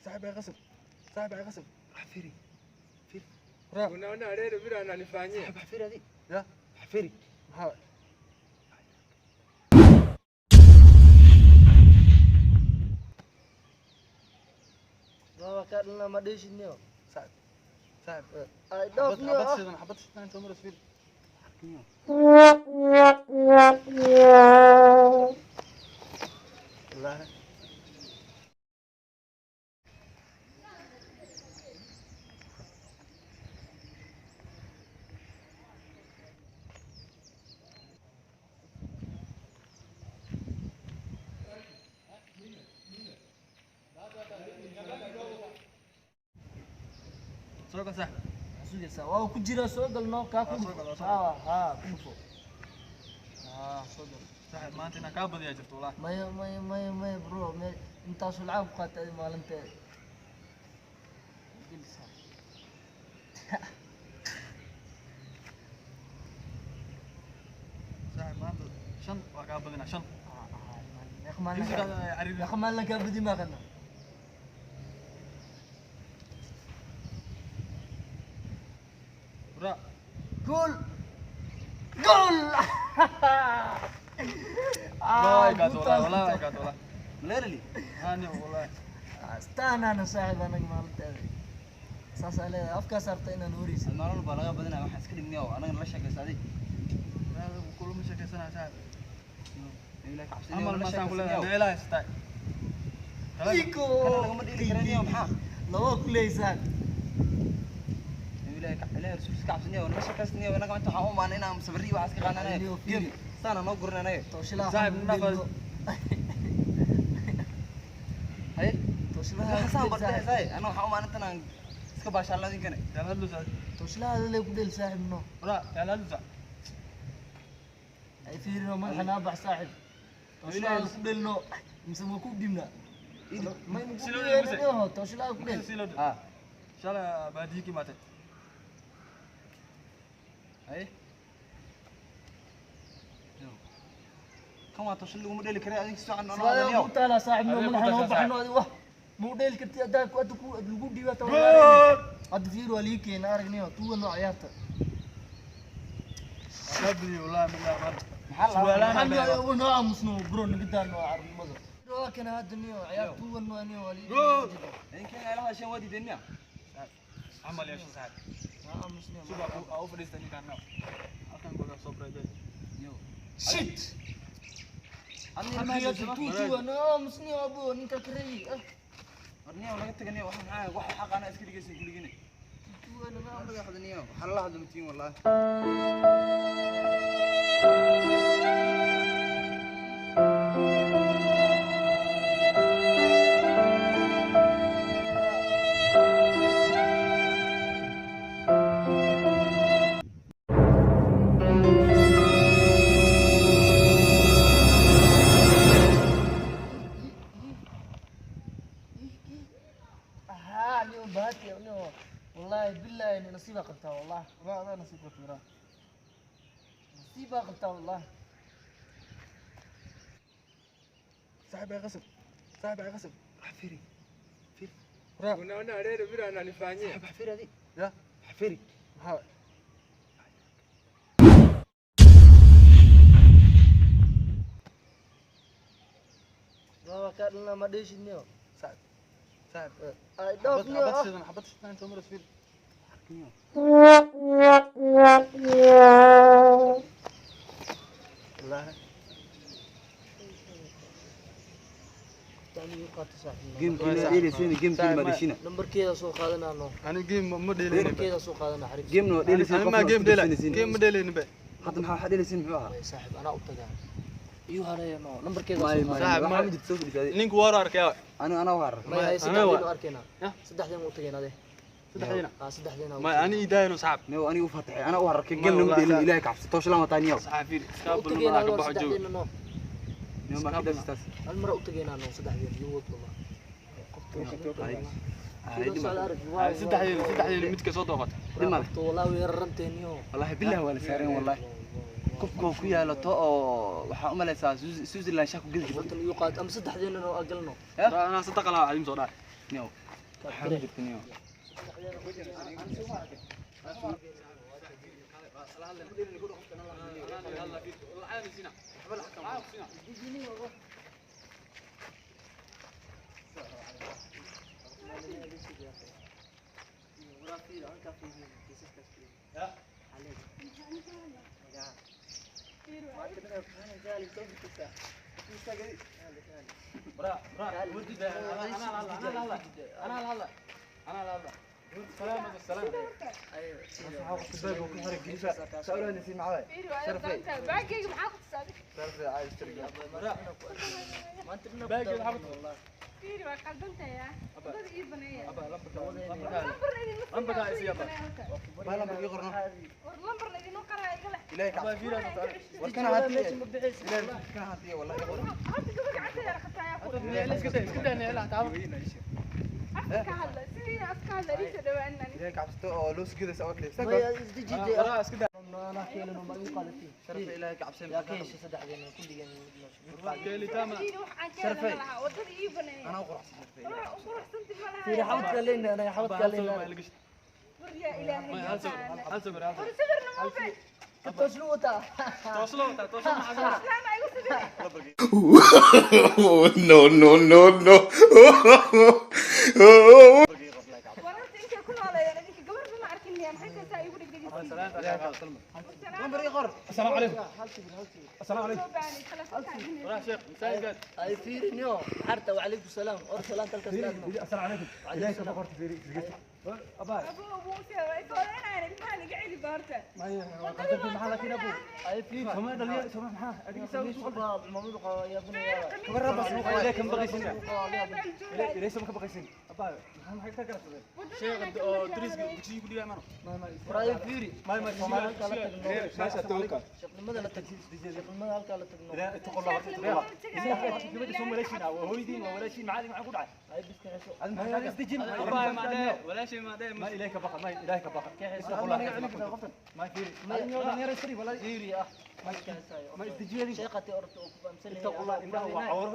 Saaxiib, ay qasab. Saaxiib, ay qasab. Xafiri. Firi. Waraa. Unaona Arere vile ananifanyia. Saaxiib, xafiri adi. Ya. Xafiri. Maxaa? Waa ka dhalna ma dheeshidniyo. Saaxiib. Saaxiib. Ay dhoof xabad niyo. Xabad shidan, xabad shidan inta maras fiiri. Wallaahi. Soo gal saaxiib. Sugaysaa waa ku jira, soo galno kaa ku Waa soo gal, waa soo haa haa ku dhufo, haa soo gal. Saaxiib, maanta inaan kaa badiyaa jirto wallaahi. Maya maya maya maya bro, me intaasu lacag ku qaatay maalinteeda. Geli saaxiib. Saaxiib, maanta shan waa kaa badinaa, shan. Meeqa maalin Imsi kaa cariiri. Meeqa maalin kaa badi maaqana? Waraa. Gool gool! Wallaahi gaad wallaahi, wallaahi gaad wallaahi. Leerali. Haa nin wallaahi. Astaanaana saaxiib, anaga maalinteeda saasaa leedahay, afkaa saarta inaan horeysa. Maalin walba laga badinaa, waxaan iska dhignay oo anagana la sheekaysa adi. Wallaahi kulama sheekaysanaya saaxiib. Ilaahay ka cabsaniyo. Camal La maasaan ku leedahay sheekaysanaya. meelaha haysataa. Iko Kana lagama dhili karaniyo maxaa? Laba kuleysaan. Ilaahay ka Ilaahay rasuulkiisa ka cabsaniyo, nala sheekaysaniyo. Anaga inta waxaan u imaanay inaan sabri waxaas ka qaadanay. Aniyo Game fiiri. saana noo gurananayo. Tooshilaha Saaxiib, xun nafas. dhilno. Haye. Tooshilaha Waxaan saan ku dhel bartay saaxiib. saay. Anaga waxaan u imaanay intaan aan iska baashaalno idinkana. Yaala hadlu saaxiib. Tooshilaha lee ku dhel saaxiib no. Waraa, yaala hadlu saaxiib. Ay fiirino madaxa naa bax saaxiib. Tooshilaha ku dhelno mise ma ku dhibna? May ma ku Si loo dhelo mise? dhibna tooshilaha ku dhel. Si loo dhelo. Ah. Shalay baadiye ka imaatay. Haye. Kan waa toshin laguma dheli karay adinka si fiican noo Sidaadee hadlaniyo. ku taalaa saaxiib no. Adee ku Madaxa noo tashaa baxno adi wax ma u dheli kartid haddaa ku hadda ku lagu dhiibaa taa. Gool! Hadda fiir waa lii keena aragniyo tuwa noo ciyaarta. Kaa badiyay wallaahi billahi maanta. Maxaa la Su'aalahan Maxaa baa niyo noo aamusno bro, naga daano carnimada. Waa kana hadda niyo ciyaar tuwa noo niyo waa lii. Gool! Idinka inay la hadasheen waa diideen miya? Camal yeesho saaxiib. Waa aamusniyo. Subax aa u fadhiistay ninkaan now. Halkan gogaa soo bareejay. Shit. Adna ilmaha Hakiya joogto. tuwa noo aamusniyo abo ninka kareeyi. War niyow naga taga niyow, waxa maxaa wax xaq ana iska dhigaysan kulligiina. Tuwa noo Maxaa laga hadla niyow? Waxaa lala hadla matiin wallaahi. Ahaa niyo bahati niyo wallahi billahi ni nasiiba qabtaa wallahi. Waraa, adaa nasiib qabtay waraa. Nasiiba qabtaa wallahi. Saaxiib, ay qasab. Saaxiib, ay qasab. Xafiri. Firi. Waraa. Unaona Arere vile ananifanyia. Saaxiib, xafiri adi. Ya. Xafiri. Maxaa? Waa ka dhalna ma dheeshidniyo. Saaxiib. Saaxiib. Ay dhoof xabad niyo. Xabad shidan, xabad shidan inta maras fiiri. Wallaahi. Tani qaata saaxiib. Game-kiina dheelaysiin, game-kiina ma dhishina. Nambarkeeda soo qaadanaa. Ani game ma dheelaynin be. Nambarkeeda soo qaadanaa xariif. Game-na waa dheelaysiin, Ani qofna ma waa game isku dheelay. darsanaysiin. Game ma dheelaynin be. Hadda maxaa waxaa dheelaysiin muxuu ahaa? Way saaxiib, anaa u tagaa. Iyu hareeyo no nambarkeeda May soo may. qaadanaa. Saaxiib, Waxaa ma jirto soo fadhiisaaday. Ninku waa arkaya. Aniga anaa waa arkay. May hay Anaa saddexdeena waa. u arkaynaa. Yah. Saddexdeena u tageynaa ade. Saddexdeena. Ah saddexdeena. Ma ani idaayno saaxiib. Niyow aniga u fataxay, anaa u arkay May game nama wallahi dheelin saaxiib. Ilaahay ka cabso. Toosho lama taa niyow. Saaxiib fiiri, iska U bulma tageynaa ka no baxo jooga. saddexdeena no. Niyow ma ka dhasistaas. Hal mar u tageynaa no saddexdeena luwad wallahi. Qofta Ay. Ay, saddexdeena, saddexdeena midka soo dooqata. Dhib male. Qofta wallahi weeraranteeniyo. Wallaahi billahi waa la saareen wallaahi. Qofka ku yaalato oo waxaa u malaysaa Switzerland shah ku geli jirtay. Qoftan iyu qaat ama saddexdeena no agalno. Ya? Anaa saddex qalaa cadiim soo dhacay. Niyow. Waxaa jirtiniyo. باقي maxaa ku tusaaday? Fiiri, waa qaldantahay ah. Wadada ii baneeya. Lambarna idinma war lambarna idinma qaraayo igala. Hadda gabar gacanta yara qabtaayaa ku afka ka hadla, sidiina afka hadla iisoo dhawaanani. Sidiina wax aan ka helana lahaa, wadada ii baneeya. Ruux u quruxsanti ma laha. War yaa Ilaahay yaqaana. War sawirna ma oge. Islaam aa igu sawir. No, no, no, no. Wararta intay ku nooleeyeen idinka gabarba ma arkin miyaa? Maxay tahay saa igu dhegdhegisiin? السلام عليكم السلام عليكم. Soo baanay, telefoonka السلام عليكم. إليك فقرت فيري. أبا. Abu abu see way fooleenayaan ilmahan iga celi baarta. ما محلك هنا أبو. سمع دليل سمع محا أديك سوي إليك بقي سنة. إليك ما بقي سنة أبا محا محا كتر ما لا اتقوا الله. ما إليك بقى ما إليك بقى اتقوا الله. ما فيري ما فيري ما استجيري. اتقوا الله إنه عور.